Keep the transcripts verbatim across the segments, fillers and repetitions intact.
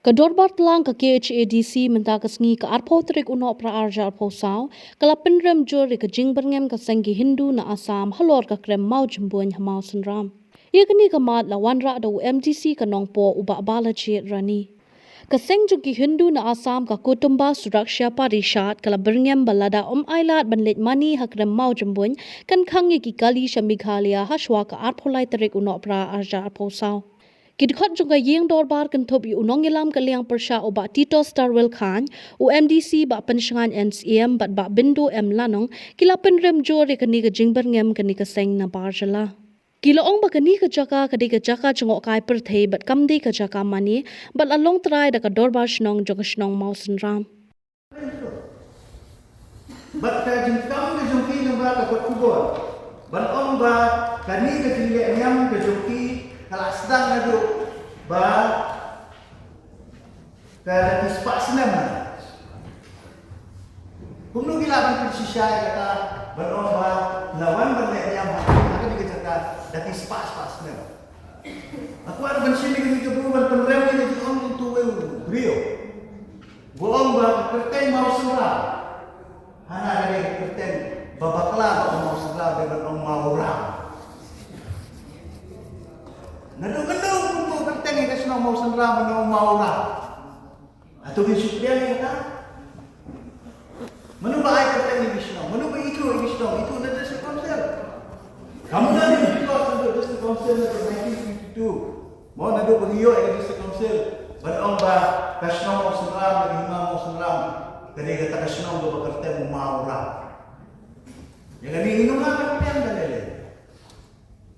Ka Dorbar Tlang ka K H A D C mynta ka sngi ka arphew tarik u Nohprah arhajar arphew saw, ka la pynrem jur ïa ka jingbyrngem ka seng ki Hindu na Assam halor ka krem Mawjymbuin ha Mawsynram. Ïa kane ka mat la wanrah da u M D C ka Nongpoh u Bah Balajied Rani. Ka seng jong ki Hindu na Assam ka Kutumba Suraksha Parishad ka la byrngem ba lada ym ailad ban leit mane ha krem Mawjymbuin kan khang ïa ki kali sha Meghalaya hashwa ka arphew lai tarik u Nohprah arhajar arphew saw. Ki dkhot jong ka ïing dorbar kynthup ïa u nongïalam ka liang pyrshah u Bah Tito Starwell Chyne, u M D C Bah Pynshngaiñ N Syiem bad Bah Bindo M Lanong ki la pynrem jur ïa kane ka jingbyrngem kane ka seng nabar jylla. Ki la ong ba kane ka jaka ka dei ka jaka jngohkai pyrthei bad kam dei ka jaka mane bad la long trai da ka dorbar shnong jong ka shnong Mawsynram. Bad ka jingkam ka jong ki namar ka kot khubor ban ong ba kane ka jingleh niam ka jong ki ka la sdang naduh ba ka da ki spah snem. Kumno ki lah ban pynshisha ïa kata ban ong ba la wan ban leh niam ha kane ka jaka da ki spah spah snem? Nga kwah ban shim ïa kane ka bynta ban pynrem ïa kane ka jingong ïa uto u briew. Ba ong ba ka kyrteng Mawsynram hana ka dei ka kyrteng ba bakla ba ong Mawsynram, dei ban ong Mawram. Naduh mynno kumno kyrteng ïa ka shnong Mawsynram ban ong Mawram? Hato ngin shu pdiang ïa kata? Mano ba ai kyrteng ïa ka shnong? Mano ba ithuh ïa ka shnong? Ithuh na District Council. Kam don ïa ka shnong na District Council naduh nineteen fifty-two. Mo, naduh ba ngi ïoh ïa ka District Council ban ong ba ka shnong Mawsynram, ka hima Mawsynram ka dei kata ka shnong kaba kyrteng u Mawram. Ïa kane ngin ym lah ban pdiang da lei lei.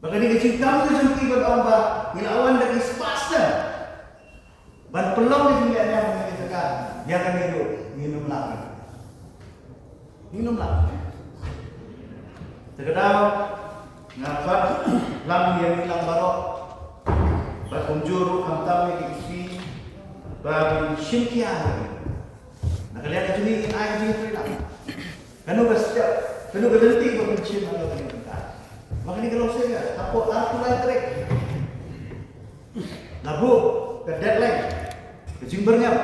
Ba kane ka jingkam ka jong ki ban ong ba ngi la wan da ki spah snem ban pynlong ka jingleh niam ha kane ka jaka, ïa kane ruh ngin ym lah. Ngin ym lah. Te ka daw nga kwah lam ïa ngi lang baroh bad kumjuh ruh khamtam ïa ki kti ba ngin shim khia ïa ngi. Na ka liang ka jong ngi ngin ai jingïatreilang. Kano ka step, kano ka lynti ba ngin shim ha kane ka bynta? Ba kane ka long serious. Hapoh arphew lai tarik la buh ka deadline, ka jingbyrngem.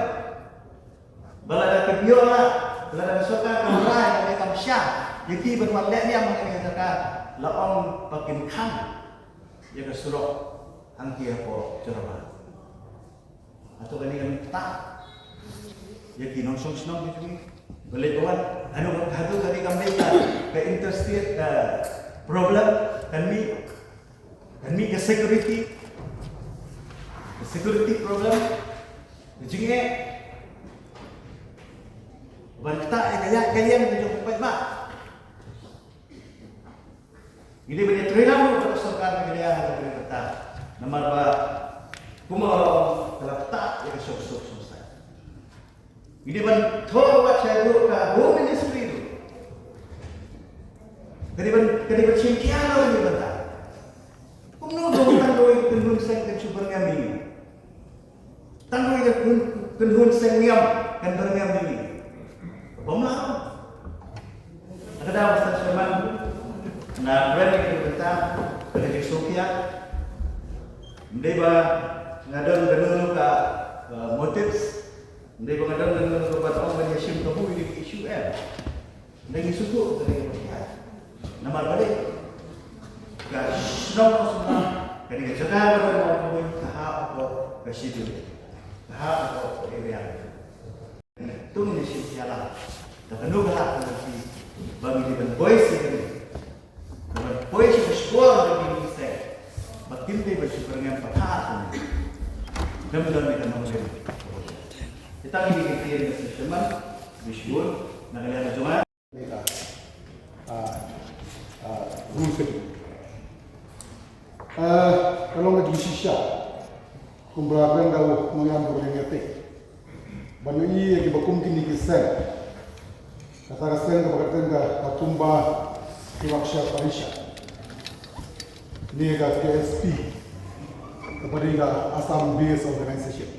Ba lada kim ïoh, lada ka sorkar kam rai, lada kam shah ïa ki ban wan leh niam ha kane ka jaka, la ong ba kin khang ïa ka surok hangtei hapoh Jorabat. Hato kane kan ktah ïa ki nongshong shnong ki jong ngi? Ba leit ba wan, hato, hato kane kan mih ka, ka interstate, eh, problem, kan mih, kan mih ka security, ka security problem ka jingeh ban ktah ïa ka ïa ka ïeng ka jong ka paidbah. Ngi dei ban ïatreilang ruh bad ka sorkar Meghalaya ha kane ka bynta. Namar ba kumba la ong, ka la ktah ïa ka shongsuk shongsaiñ. Ngi dei ban thoh wat sha ruh ka Home Ministry ruh. Ka dei ban, ka dei ban shim khia ruh ïa kane ka bynta. Kumno ba tang kawei ka kynhun seng kan shu byrngem ïa ngi? Tang kawei ka kyn-, kynhun seng niam kan byrngem ïa ngi? Bym lah. Ka daw, Mister Chairman, nga kren ïa ka bynta ka jingsngewkhia. Ym dei ba nga don kano kano ka, uh, motives. Ym dei ba nga don kano kano ka ban ong ban ïashim kabu ïa ka issue, em. Ngi sngewthuh ka dei ka, namar ba dei ka shnong Mawsynram ka dei ka jaka ba don Mawjymbuin, ka hap hapoh ka schedule, ka hap hapoh ka area. To ngin ïashim khia lang da kano ka hap ka lynti ba ngi dei ban buh ïa kane, ban buh ïa ka shkor ba ngi dei ban shu byrngem pathar. Dang don ïa ka nongrim. Kita ngi dei ka ktien ka shisha man, bishbun na ka liang ka jong nga. Ka, ah, ah, rules ka jong. Ah, ka long ka jingshisha. Kumba la kren da u nongïalam kaba ïatei, ban ïohi ïa kiba kum kine ki seng. Kata ka seng kaba kyrteng ka Kutumba Suraksha Parishad, ne ka K S P, kaba dei ka Assam Based Organization,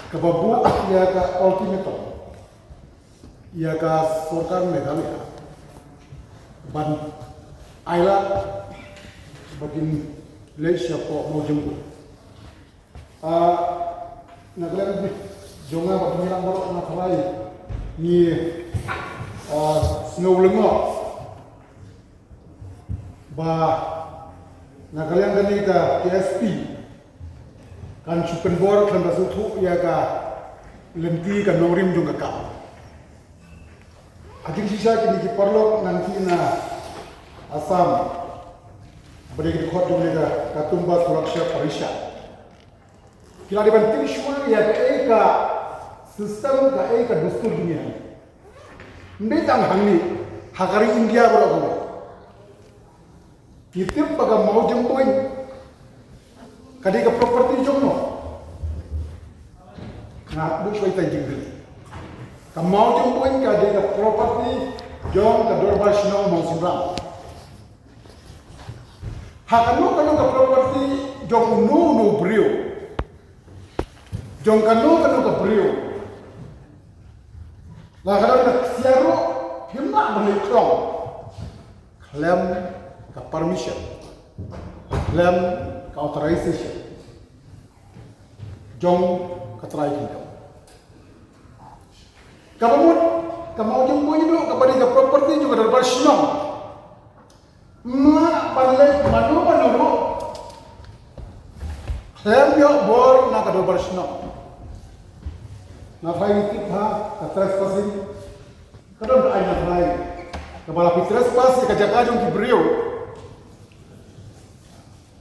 kaba buh ïa ka ultimatum ïa ka sorkar Meghalaya ban ailad ba kin leit shapoh Mawjymbuin. Ah, Na ka liang jong nga bad ngi lang baroh nga tharai ngi, ah, sngew lyngngoh ba na ka liang kane ka K S P kan shu pynbor khlem da sngewthuh ïa ka lynti ka nongrim jong ka kam. Ha jingshisha kine ki paralok nangta na Assam, ba dei ki dkhot jong kane ka Kutumba Suraksha Parishad, ki la dei ban pynshlur ïa kaei ka system, kaei ka dustur jong ngi. Ym dei tang hangne, ha ka ri India baroh kawei. Ngi tip ba ka Mawjymbuin ka dei ka property jong no? Nga buh shuwa ïa ka jingkylli. Ka Mawjymbuin ka dei ka property jong ka Dorbar Shnong Mawsynram. Ha kano kano ka property jong uno uno u briew, jong kano kano ka briew, la ka don ka ksiar ruh, phim lah ban leit khlong khlem ka permission, khlem ka authorization jong ka trai kingdom. Kaba mut ka Mawjymbuin ruh kaba dei ka property jong ka Dorbar Shnong, ym lah ban leit mano mano ruh khlem ïoh bor na ka Dorbar Shnong. Nga tharai ngi tip ha ka trespassing, ka don ka aiñ, nga tharai kaba la phi trespass ïa ka jaka jong ki briew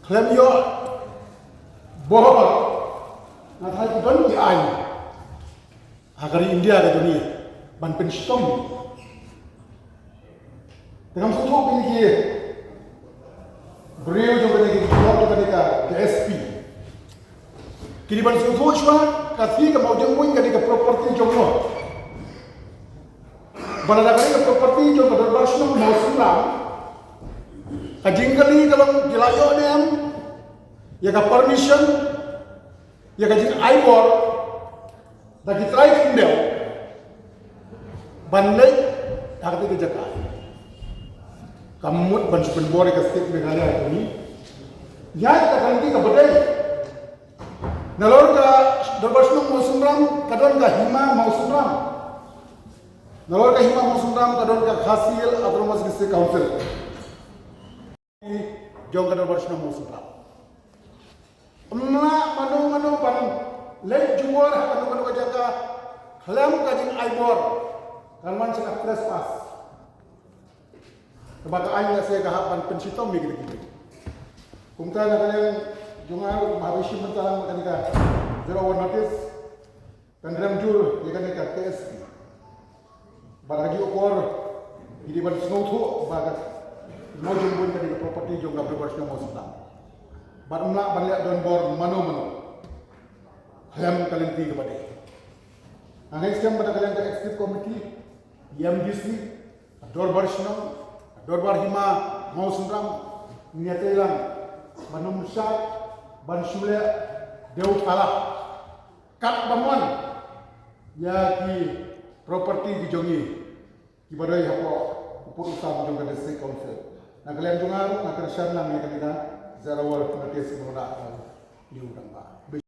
khlem ïoh bor, nga tharai ka don ki aiñ ha ka ri India ka jong ngi ban pynshitom. Te ngam sngewthuh kine ki briew jong kane, ki briew jong kane ka K S P, ki dei ban sngewthuh shuwa, ka thie ka Mawjymbuin ka dei ka property jong no? Ba lada ka dei ka property jong ka Dorbar Shnong Mawsynram, ka jingkylli ka long ki la ïoh ne em ïa ka permission, ïa ka jingai bor da ki trai kingdom ban leit ha kata ka jaka. Kam mut ban shu pynbor ïa ka state Meghalaya jong ngi. Ïa ka, ka lynti kaba dei. Nalor ka Dorbar Shnong Mawsynram ka don ka Hima Mawsynram. Nalor ka Hima Mawsynram ka don ka Khasi Hills Autonomous District Council jong ka Dorbar Shnong Mawsynram. Ym lah mano mano ban leit jubor ha kano kano ka jaka khlem ka jingai bor, kan wan sha ka trespass. Kaba ka aiñ lehse ka hap ban pynshitom ïa kita ki briew. Kumta na ka liang jong nga ruh, haba shim bynta lang kane ka zero hour notice, kan rem jur ïa kane ka K S P. Bad ha kajuh ka por ngi dei ban sngewthuh ba ka Mawjymbuin ka dei ka property jong ka Dorbar Shnong Mawsynram. Bad ym lah ban leh don bor mano mano khlem ka lynti kaba dei. Nga ngeit skhem ba na ka liang ka Executive Committee, M D C, Dorbar Shnong, Dorbar Hima Mawsynram, ngi ïatreilang ban ym shah ban shu leh dewthala katba mon ïa ki property ki jong ngi kiba dei hapoh u pud u sam jong ka District Council. Na ka liang jong nga ruh nga kyrshan lang ïa kane ka zero hour notice ba la ïoh dang ba.